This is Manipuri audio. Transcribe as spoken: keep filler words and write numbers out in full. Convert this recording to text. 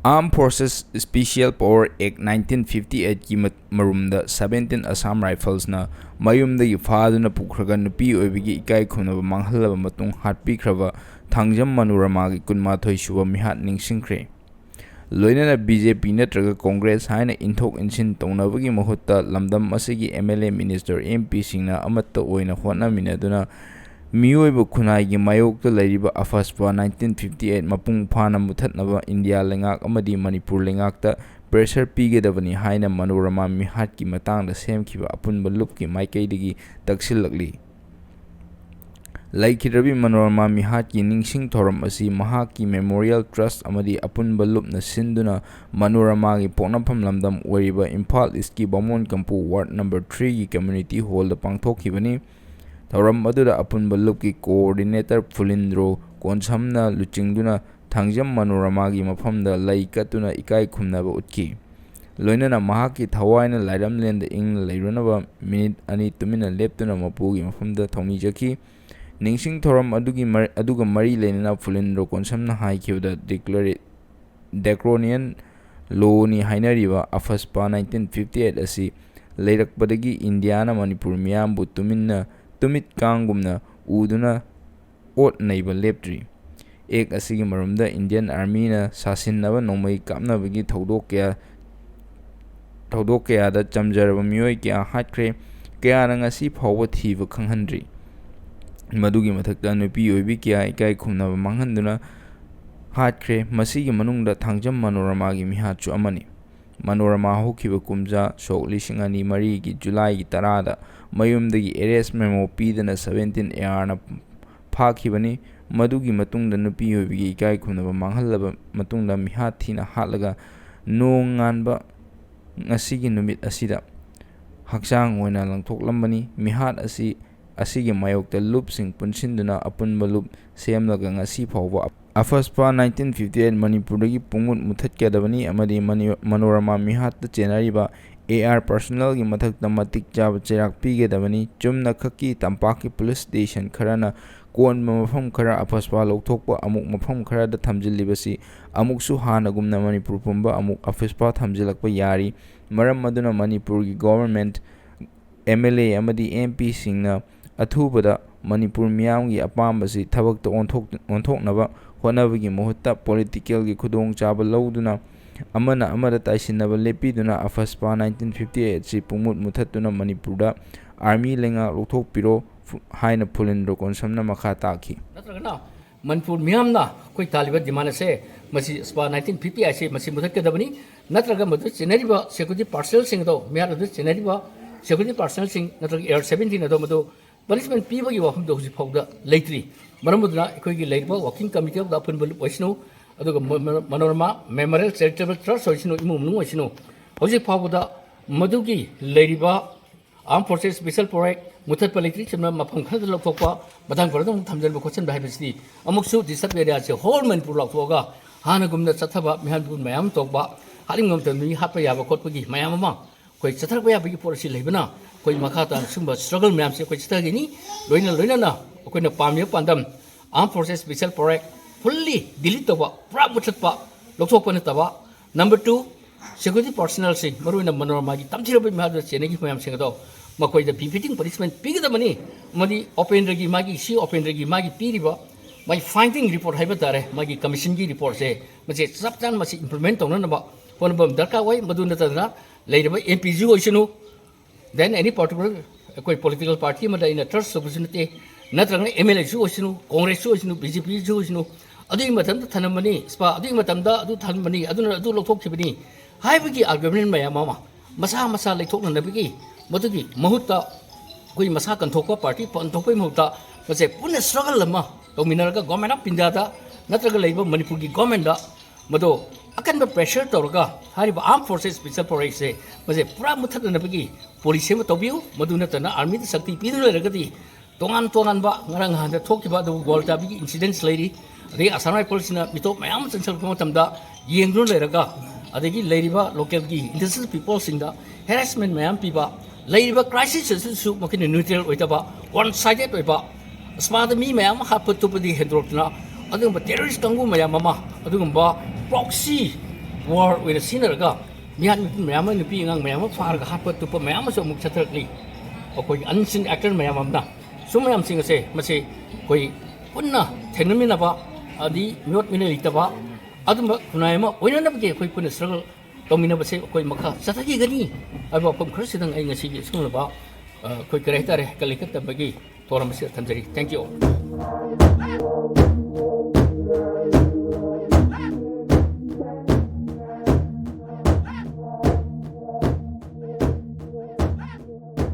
Armed Forces Special Power Act nineteen fifty eightꯀꯤ ꯃꯔꯨꯝꯗ seventeen Assam Riflesꯅ ꯃꯌꯨꯝꯗꯒꯤ ꯐꯥꯗꯨꯅ ꯄꯨꯈ꯭ꯔꯒ ꯅꯨꯄꯤ ꯑꯣꯏꯕꯒꯤ ꯏꯀꯥꯏ ꯈꯨꯝꯅꯕ ꯃꯥꯡꯍꯜꯂꯕ ꯃꯇꯨꯡ ꯍꯥꯠꯄꯤꯈ꯭ꯔꯕ ꯊꯥꯡꯖꯝ ꯃꯅꯣꯔꯃꯥꯒꯤ ꯀꯨꯟꯃꯥꯊꯣꯏ ꯁꯨꯕ ꯃꯤꯍꯥꯠ ꯅꯤꯡꯁꯤꯡꯈ꯭ꯔꯦ꯫ ꯂꯣꯏꯅꯅ ꯕꯤ ꯖꯦ ꯄꯤ ꯅꯠꯇ꯭ꯔꯒ ꯀꯣꯡꯒ꯭ꯔꯦꯁ ꯍꯥꯏꯅ ꯏꯟꯊꯣꯛ ꯏꯟꯁꯤꯟ ꯇꯧꯅꯕꯒꯤ ꯃꯍꯨꯠꯇ ꯂꯝꯗꯝ ꯑꯁꯤꯒꯤ M L A, minister, M ꯄꯤꯁꯤꯡꯅ ꯑꯃꯠꯇ ꯑꯣꯏꯅ ꯍꯣꯠꯅꯃꯤꯟꯅꯗꯨꯅ ꯃꯤꯑꯣꯏꯕ ꯈꯨꯟꯅꯥꯏꯒꯤ ꯃꯥꯌꯣꯛꯇ ꯂꯩꯔꯤꯕ AFSPA nineteen fifty eight ꯃꯄꯨꯡ ꯐꯥꯅ ꯃꯨꯊꯠꯅꯕ ꯏꯟꯗꯤꯌꯥ ꯂꯩꯉꯥꯛ ꯑꯃꯗꯤ ꯃꯅꯤꯄꯨꯔ ꯂꯩꯉꯥꯛꯇ pressure ꯄꯤꯒꯗꯕꯅꯤ ꯍꯥꯏꯅ ꯃꯅꯣꯔꯃꯥ ꯃꯤꯍꯥꯠꯀꯤ ꯃꯇꯥꯡꯗ ꯁꯦꯝꯈꯤꯕ ꯑꯄꯨꯟꯕ ꯂꯨꯞꯀꯤ ꯃꯥꯏꯀꯩꯗꯒꯤ ꯇꯛꯁꯤꯜꯂꯛꯂꯤ꯫ ꯂꯩꯈꯤꯗ꯭ꯔꯕꯤ ꯃꯅꯣꯔꯃꯥ ꯃꯤꯍꯥꯠꯀꯤ ꯅꯤꯡꯁꯤꯡ ꯊꯧꯔꯝ ꯑꯁꯤ ꯃꯍꯥꯛꯀꯤ Memorial Trust ꯑꯃꯗꯤ ꯑꯄꯨꯟꯕ ꯂꯨꯞꯅ ꯁꯤꯟꯗꯨꯅ ꯃꯅꯣꯔꯃꯥꯒꯤ ꯄꯣꯛꯅꯐꯝ ꯂꯝꯗꯝ ꯑꯣꯏꯔꯤꯕ ꯏꯝꯐꯥꯜ ꯏꯁꯀꯤ ꯕꯥꯃꯣꯟ ꯀꯝꯄꯨ Ward number threeꯒꯤ community hallꯗ ꯄꯥꯡꯊꯣꯛꯈꯤꯕꯅꯤ꯫ ꯊꯧꯔꯝ ꯑꯗꯨꯗ ꯑꯄꯨꯟꯕ ꯂꯨꯞꯀꯤ coordinator ꯐꯨꯂꯤꯟꯗ꯭ꯔꯣ ꯀꯣꯟꯁꯝꯅ ꯂꯨꯆꯤꯡꯗꯨꯅ ꯊꯥꯡꯖꯝ ꯃꯅꯣꯔꯃꯥꯒꯤ ꯃꯐꯝꯗ ꯂꯩ ꯀꯠꯇꯨꯅ ꯏꯀꯥꯏ ꯈꯨꯝꯅꯕ ꯎꯠꯈꯤ꯫ ꯂꯣꯏꯅꯅ ꯃꯍꯥꯛꯀꯤ ꯊꯋꯥꯏꯅ ꯂꯥꯏꯔꯝꯂꯦꯟꯗ ꯏꯪꯅ ꯂꯩꯔꯨꯅꯕ ꯃꯤꯅꯤꯠ ꯑꯅꯤ ꯇꯨꯃꯤꯟꯅ ꯂꯦꯞꯇꯨꯅ ꯃꯄꯨꯒꯤ ꯃꯐꯝꯗ ꯊꯧꯅꯤꯖꯈꯤ꯫ ꯅꯤꯡꯁꯤꯡ ꯊꯧꯔꯝ ꯑꯗꯨꯒꯤ ꯃꯔ-, ꯑꯗꯨꯒ ꯃꯔꯤ ꯂꯩꯅꯅ ꯐꯨꯂꯤꯟꯗ꯭ꯔꯣ ꯀꯣꯟꯁꯝꯅ ꯍꯥꯏꯈꯤꯕꯗ, declare-, Draconian lawꯅꯤ ꯍꯥꯏꯅꯔꯤꯕ AFSPA nineteen fifty eight ꯑꯁꯤ ꯂꯩꯔꯛꯄꯗꯒꯤ ꯏꯟꯗꯤꯌꯥꯅ ꯃꯅꯤꯄꯨꯔ ꯃꯤꯌꯥꯝꯕꯨ ꯇꯨꯃꯤꯟꯅ, ꯇꯨꯃꯤꯠ ꯀꯥꯡꯒꯨꯝꯅ ꯎꯗꯨꯅ ꯑꯣꯠ ꯅꯩꯕ ꯂꯦꯞꯇ꯭ꯔꯤ꯫ Act ꯑꯁꯤꯒꯤ ꯃꯔꯨꯝꯗ Indian Armyꯅ ꯁꯥꯁꯤꯟꯅꯕ ꯅꯣꯡꯃꯩ ꯀꯥꯞꯅꯕꯒꯤ ꯊꯧꯗꯣꯛ ꯀꯌꯥ, ꯊꯧꯗꯣꯛ ꯀꯌꯥꯗ ꯆꯝꯖꯔꯕ ꯃꯤꯑꯣꯏ ꯀꯌꯥ ꯍꯥꯠꯈ꯭ꯔꯦ, ꯀꯌꯥꯅ ꯉꯁꯤ ꯐꯥꯎꯕ ꯊꯤꯕ ꯈꯪꯍꯟꯗ꯭ꯔꯤ꯫ ꯃꯗꯨꯒꯤ ꯃꯊꯛꯇ ꯅꯨꯄꯤ ꯑꯣꯏꯕꯤ ꯀꯌꯥ ꯏꯀꯥꯏ ꯈꯨꯝꯅꯕ ꯃꯥꯡꯍꯟꯗꯨꯅ ꯍꯥꯠꯈ꯭ꯔꯦ꯫ ꯃꯁꯤꯒꯤ ꯃꯅꯨꯡꯗ ꯊꯥꯡꯖꯝ ꯃꯅꯣꯔꯃꯥꯒꯤ ꯃꯤꯍꯥꯠꯁꯨ ꯑꯃꯅꯤ꯫ ꯃꯅꯣꯔꯃꯥ ꯍꯧꯈꯤꯕ ꯀꯨꯝꯖꯥ ꯁꯣꯛ ꯂꯤꯁꯤꯡ ꯑꯅꯤ ꯃꯔꯤꯒꯤ ꯖꯨꯂꯥꯏꯒꯤ ꯇꯔꯥꯗ ꯃꯌꯨꯝꯗꯒꯤ arrest memo ꯄꯤꯗꯅ seventeen ARꯅ ꯐꯥꯈꯤꯕꯅꯤ꯫ ꯃꯗꯨꯒꯤ ꯃꯇꯨꯡꯗ ꯅꯨꯄꯤ ꯑꯣꯏꯕꯤꯒꯤ ꯏꯀꯥꯏ ꯈꯨꯝꯅꯕ ꯃꯥꯡꯍꯜꯂꯕ ꯃꯇꯨꯡꯗ ꯃꯤꯍꯥꯠ ꯊꯤꯅ ꯍꯥꯠꯂꯒ ꯅꯣꯡ ꯉꯥꯟꯕ ꯉꯁꯤꯒꯤ ꯅꯨꯃꯤꯠ ꯑꯁꯤꯗ ꯍꯛꯆꯥꯡ ꯑꯣꯏꯅ ꯂꯪꯊꯣꯛꯂꯝꯕꯅꯤ꯫ ꯃꯤꯍꯥꯠ ꯑꯁꯤ, ꯑꯁꯤꯒꯤ ꯃꯥꯌꯣꯛꯇ ꯂꯨꯞꯁꯤꯡ ꯄꯨꯟꯁꯤꯟꯗꯨꯅ ꯑꯄꯨꯟꯕ ꯂꯨꯞ ꯁꯦꯝꯂꯒ ꯉꯁꯤ ꯐꯥꯎꯕ AFSPA nineteen fifty eight ꯃꯅꯤꯄꯨꯔꯗꯒꯤ ꯄꯨꯡꯃꯨꯠ ꯃꯨꯊꯠꯀꯗꯕꯅꯤ ꯑꯃꯗꯤ ꯃꯅꯤ-, ꯃꯅꯣꯔꯃꯥ ꯃꯤꯍꯥꯠꯇ ꯆꯦꯟꯅꯔꯤꯕ AR personnelꯒꯤ ꯃꯊꯛꯇ ꯃꯇꯤꯛ ꯆꯥꯕ ꯆꯩꯔꯥꯛ ꯄꯤꯒꯗꯕꯅꯤ꯫ ꯆꯨꯝꯅ ꯈꯛꯀꯤ ꯇꯝꯄꯥꯛꯀꯤ police station ꯈꯔꯅ ꯀꯣꯟꯕ ꯃꯐꯝ ꯈꯔ ꯑꯐꯁꯄꯥ ꯂꯧꯊꯣꯛꯄ, ꯑꯃꯨꯛ ꯃꯐꯝ ꯈꯔꯗ ꯊꯝꯖꯤꯜꯂꯤꯕꯁꯤ ꯑꯃꯨꯛꯁꯨ ꯍꯥꯟꯅꯒꯨꯝꯅ ꯃꯅꯤꯄꯨꯔ ꯄꯨꯝꯕ ꯑꯃꯨꯛ ꯑꯐꯁꯄꯥ ꯊꯝꯖꯤꯜꯂꯛꯄ ꯌꯥꯔꯤ꯫ ꯃꯔꯝ ꯑꯗꯨꯅ ꯃꯅꯤꯄꯨꯔꯒꯤ government, M L A ꯑꯃꯗꯤ M Pꯁꯤꯡꯅ ꯑꯊꯨꯕꯗ ꯃꯅꯤꯄꯨꯔ ꯃꯤꯌꯥꯝꯒꯤ ꯑꯄꯥꯝꯕꯁꯤ ꯊꯕꯛꯇ ꯑꯣꯟꯊꯣꯛ-, ꯑꯣꯟꯊꯣꯛꯅꯕ ꯍꯣꯠꯅꯕꯒꯤ ꯃꯍꯨꯠꯇ political ꯒꯤ ꯈꯨꯗꯣꯡꯆꯥꯕ ꯂꯧꯗꯨꯅ ꯑꯃꯅ ꯑꯃꯗ ꯇꯥꯏꯁꯤꯟꯅꯕ ꯂꯦꯞꯄꯤꯗꯨꯅ ꯑꯐꯁꯄꯥ nineteen fifty eight ꯁꯤ ꯄꯨꯡꯃꯨꯠ ꯃꯨꯊꯠꯇꯨꯅ ꯃꯅꯤꯄꯨꯔꯗ army ꯂꯩꯉꯥꯛ ꯂꯧꯊꯣꯛꯄꯤꯔꯣ ꯐꯨ-, ꯍꯥꯏꯅ ꯐꯨꯂꯦꯟꯗ꯭ꯔꯣ ꯀꯣꯟꯁꯝꯅ ꯃꯈꯥ ꯇꯥꯈꯤ꯫ ꯅꯠꯇ꯭ꯔꯒꯅ ꯃꯅꯤꯄꯨꯔ ꯃꯤꯌꯥꯝꯅ ꯑꯩꯈꯣꯏ ꯇꯥꯜꯂꯤꯕ demand ꯑꯁꯦ, ꯃꯁꯤ ꯑꯐꯁꯄꯥ nineteen fifty eight ꯁꯤ ꯃꯁꯤ ꯃꯨꯊꯠꯀꯗꯕꯅꯤ, ꯅꯠꯇ꯭ꯔꯒ ꯃꯗꯨ ꯆꯦꯟꯅꯔꯤꯕ security personnel ꯁꯤꯡ ꯑꯗꯣ, ꯃꯤꯍꯥꯠ ꯑꯗꯨ ꯆꯦꯟꯅꯔꯤꯕ security personnel ꯁꯤꯡ ꯅꯠꯇ꯭ꯔꯒ AR seventeen ꯑꯗꯣ ꯃꯗꯨ punishment ꯄꯤꯕꯒꯤ ꯋꯥꯐꯝꯗꯣ ꯍꯧꯖꯤꯛ ꯐꯥꯎꯗ ꯂꯩꯇ꯭ꯔꯤ꯫ ꯃꯔꯝ ꯑꯗꯨꯅ ꯑꯩꯈꯣꯏꯒꯤ ꯂꯩꯔꯤꯕ working committee of the ꯑꯄꯨꯟꯕ ꯂꯨꯞ ꯑꯣꯏꯁꯅꯨ, ꯑꯗꯨꯒ ꯃ-, ꯃ-, ꯃꯅꯣꯔꯃꯥ Memorial Charitable Trust ꯑꯣꯏꯁꯅꯨ, ꯏꯃꯨꯡ ꯃꯅꯨꯡ ꯑꯣꯏꯁꯅꯨ, ꯍꯧꯖꯤꯛ ꯐꯥꯎꯕꯗ ꯃꯗꯨꯒꯤ ꯂꯩꯔꯤꯕ Armed Forces Special Powers Act ꯃꯨꯊꯠꯄ ꯂꯩꯇ꯭ꯔꯤ, ꯆꯨꯝꯅ ꯃꯐꯝ ꯈꯔꯗ ꯂꯧꯊꯣꯛꯄ, ꯃꯇꯥꯡ ꯈꯔꯗ ꯑꯃꯨꯛ ꯊꯝꯖꯤꯟꯕ ꯈꯣꯠꯆꯤꯟꯕ ꯍꯥꯏꯕꯁꯤꯗꯤ ꯑꯃꯨꯛꯁꯨ disturbed area ꯁꯦ whole ꯃꯅꯤꯄꯨꯔ ꯂꯥꯎꯊꯣꯛꯑꯒ ꯍꯥꯟꯅꯒꯨꯝꯅ ꯆꯠꯊꯕ, ꯃꯤꯍꯥꯠ ꯃꯌꯥꯝ ꯇꯧꯕ, ꯍꯥꯠꯅꯤꯡꯕ ꯃꯇꯝꯗ ꯃꯤ ꯍꯥꯠꯄ ꯌꯥꯕ ꯈꯣꯠꯄꯒꯤ ꯃꯌꯥꯝ ꯑꯃ ꯑꯩꯈꯣꯏ ꯆꯠꯊꯔꯛꯄ ꯌꯥꯕꯒꯤ ꯄꯣꯠ ꯑꯁꯤ ꯂꯩꯕꯅ, ꯑꯩꯈꯣꯏ ꯃꯈꯥ ꯇꯥꯅ ꯁꯨꯝꯕ struggle ꯃꯌꯥꯝꯁꯦ ꯑꯩꯈꯣꯏ ꯆꯠꯊꯒꯅꯤ꯫ ꯂꯣꯏꯅ ꯂꯣꯏꯅꯅ ꯑꯩꯈꯣꯏꯅ ꯄꯥꯝꯃꯤꯕ ꯄꯥꯟꯗꯝ Armed Forces Special Powers Act fully delete ꯇꯧꯕ, ꯄꯨꯔꯥ ꯃꯨꯊꯠꯄ, ꯂꯧꯊꯣꯛꯄ ꯅꯠꯇꯕ, number two, security personnel ꯁꯤꯡ, ꯃꯔꯨꯑꯣꯏꯅ ꯃꯅꯣꯔꯃꯥꯒꯤ ꯇꯝꯊꯤꯔꯕ ꯃꯤꯍꯥꯠꯇ ꯆꯦꯟꯅꯈꯤꯕ ꯃꯌꯥꯝꯁꯤꯡ ꯑꯗꯣ ꯃꯈꯣꯏꯗ befitting punishment ꯄꯤꯒꯗꯕꯅꯤ꯫ ꯑꯃꯗꯤ ꯑꯣꯄꯦꯟꯗ꯭ꯔꯒꯤ ꯃꯥꯒꯤ, ꯁꯤ ꯑꯣꯄꯦꯟꯗ꯭ꯔꯒꯤ ꯃꯥꯒꯤ ꯄꯤꯔꯤꯕ ꯃꯥꯒꯤ finding report ꯍꯥꯏꯕ ꯇꯥꯔꯦ, ꯃꯥꯒꯤ commission ꯒꯤ report ꯁꯦ, ꯃꯁꯤ ꯆꯞ ꯆꯥꯅ ꯃꯁꯤ implement ꯇꯧꯅꯅꯕ ꯍꯣꯠꯅꯕ ꯑꯃ ꯗꯔꯀꯥꯔ ꯑꯣꯏ꯫ ꯃꯗꯨ ꯅꯠꯇꯗꯅ ꯂꯩꯔꯤꯕ M P ꯁꯨ ꯑꯣꯏꯁꯅꯨ, then any particular ꯑꯩꯈꯣꯏ political party ꯑꯃꯗ ꯑꯩꯅ trust ꯇꯧꯕꯁꯨ ꯅꯠꯇꯦ, ꯅꯠꯇ꯭ꯔꯒꯅ M L A ꯁꯨ ꯑꯣꯏꯁꯅꯨ, Congress ꯁꯨ ꯑꯣꯏꯁꯅꯨ, B J P ꯁꯨ ꯑꯣꯏꯁꯅꯨ, ꯑꯗꯨꯒꯤ ꯃꯇꯝꯗ ꯊꯅꯝꯕꯅꯤ, ꯏꯁꯄꯥ ꯑꯗꯨꯒꯤ ꯃꯇꯝꯗ ꯑꯗꯨ ꯊꯅꯝꯕꯅꯤ, ꯑꯗꯨꯅ ꯑꯗꯨ ꯂꯧꯊꯣꯛꯈꯤꯕꯅꯤ ꯍꯥꯏꯕꯒꯤ argument ꯃꯌꯥꯝ ꯑꯃ ꯃꯁꯥ ꯃꯁꯥ ꯂꯩꯊꯣꯛꯅꯅꯕꯒꯤ, ꯃꯗꯨꯒꯤ ꯃꯍꯨꯠꯇ ꯑꯩꯈꯣꯏ ꯃꯁꯥ ꯀꯟꯊꯣꯛꯄ, party ꯄꯟꯊꯣꯛꯄꯒꯤ ꯃꯍꯨꯠꯇ ꯃꯁꯦ ꯄꯨꯟꯅ struggle ꯑꯃ ꯇꯧꯃꯤꯟꯅꯔꯒ Government of India ꯗ ꯅꯠꯇ꯭ꯔꯒ ꯂꯩꯔꯤꯕ ꯃꯅꯤꯄꯨꯔꯒꯤ government ꯇ ꯃꯗꯣ ꯑꯀꯟꯕ pressure ꯇꯧꯔꯒ ꯍꯥꯏꯔꯤꯕ Armed Forces Special Powers Act ꯁꯦ ꯃꯁꯦ ꯄꯨꯔꯥ ꯃꯨꯊꯠꯅꯅꯕꯒꯤ policy ꯑꯃ ꯇꯧꯕꯤꯌꯨ꯫ ꯃꯗꯨ ꯅꯠꯇꯅ army ꯗ ꯁꯛꯇꯤ ꯄꯤꯗꯨꯅ ꯂꯩꯔꯒꯗꯤ ꯇꯣꯉꯥꯟ ꯇꯣꯉꯥꯟꯕ ꯉꯔꯥꯡ ꯅꯍꯥꯟꯗ ꯊꯣꯛꯈꯤꯕ ꯑꯗꯨꯒꯨꯝꯕ ꯒꯣꯜ ꯆꯥꯕꯤꯒꯤ incidents ꯂꯩꯔꯤ, ꯑꯗꯒꯤ Assam Rifles ꯅ ꯃꯤꯇꯣꯞ ꯃꯌꯥꯝ ꯑꯃ ꯆꯪꯁꯤꯜꯂꯛꯄ ꯃꯇꯝꯗ ꯌꯦꯡꯗꯨꯅ ꯂꯩꯔꯒ, ꯑꯗꯒꯤ ꯂꯩꯔꯤꯕ local ꯒꯤ indigenous people ꯁꯤꯡꯗ harassment ꯃꯌꯥꯝ ꯄꯤꯕ, ꯂꯩꯔꯤꯕ crisis ꯑꯁꯤꯁꯨ ꯃꯈꯣꯏꯅ neutral ꯑꯣꯏꯗꯕ, one sided ꯑꯣꯏꯕ, ꯑꯁꯃꯥꯗ ꯃꯤ ꯃꯌꯥꯝ ꯑꯃ ꯍꯥꯠꯄ ꯇꯨꯞꯄꯗꯤ ꯍꯦꯟꯗꯣꯔꯛꯇꯨꯅ, ꯑꯗꯨꯒꯨꯝꯕ terrorist ꯀꯥꯡꯕꯨ ꯃꯌꯥꯝ ꯑꯃ, ꯑꯗꯨꯒꯨꯝꯕ proxy war ꯑꯣꯏꯅ ꯁꯤꯖꯤꯟꯅꯔꯒ ꯃꯤꯍꯥꯠ ꯃꯤꯄꯨꯟ ꯃꯌꯥꯝ ꯑꯃ, ꯅꯨꯄꯤ ꯑꯉꯥꯡ ꯃꯌꯥꯝ ꯑꯃ ꯐꯥꯔꯒ ꯍꯥꯠꯄ ꯇꯨꯞꯄ ꯃꯌꯥꯝ ꯑꯃꯁꯨ ꯑꯃꯨꯛ ꯆꯠꯊꯔꯛꯂꯤ꯫ ꯑꯩꯈꯣꯏꯒꯤ unseen actor ꯃꯌꯥꯝ ꯑꯃꯅ ꯁꯨꯝ ꯃꯌꯥꯝꯁꯤꯡ ꯑꯁꯦ, ꯃꯁꯤ ꯑꯩꯈꯣꯏ ꯄꯨꯟꯅ ꯊꯦꯡꯅꯃꯤꯟꯅꯕ, ꯑꯗꯤ ꯃꯤꯑꯣꯠ ꯃꯤꯅꯩ ꯂꯩꯇꯕ, ꯑꯗꯨꯝꯕ ꯈꯨꯟꯅꯥꯏ ꯑꯃ ꯑꯣꯏꯅꯅꯕꯒꯤ ꯑꯩꯈꯣꯏ ꯄꯨꯟꯅ struggle ꯇꯧꯃꯤꯟꯅꯕꯁꯦ ꯑꯩꯈꯣꯏ ꯃꯈꯥ ꯆꯠꯊꯈꯤꯒꯅꯤ ꯍꯥꯏꯕ ꯋꯥꯐꯝ ꯈꯔꯁꯤꯗꯪ ꯑꯩ ꯉꯁꯤꯒꯤ ꯑꯁꯤꯒꯨꯝꯂꯕ, ꯑ, ꯑꯩꯈꯣꯏ ꯀꯔꯤ ꯍꯥꯏꯇꯥꯔꯦ, ꯀꯂꯤꯀꯠ ꯇꯝꯕꯒꯤ ꯊꯧꯔꯝ ꯑꯁꯤꯗ ꯊꯝꯖꯔꯤ꯫ Thank you all.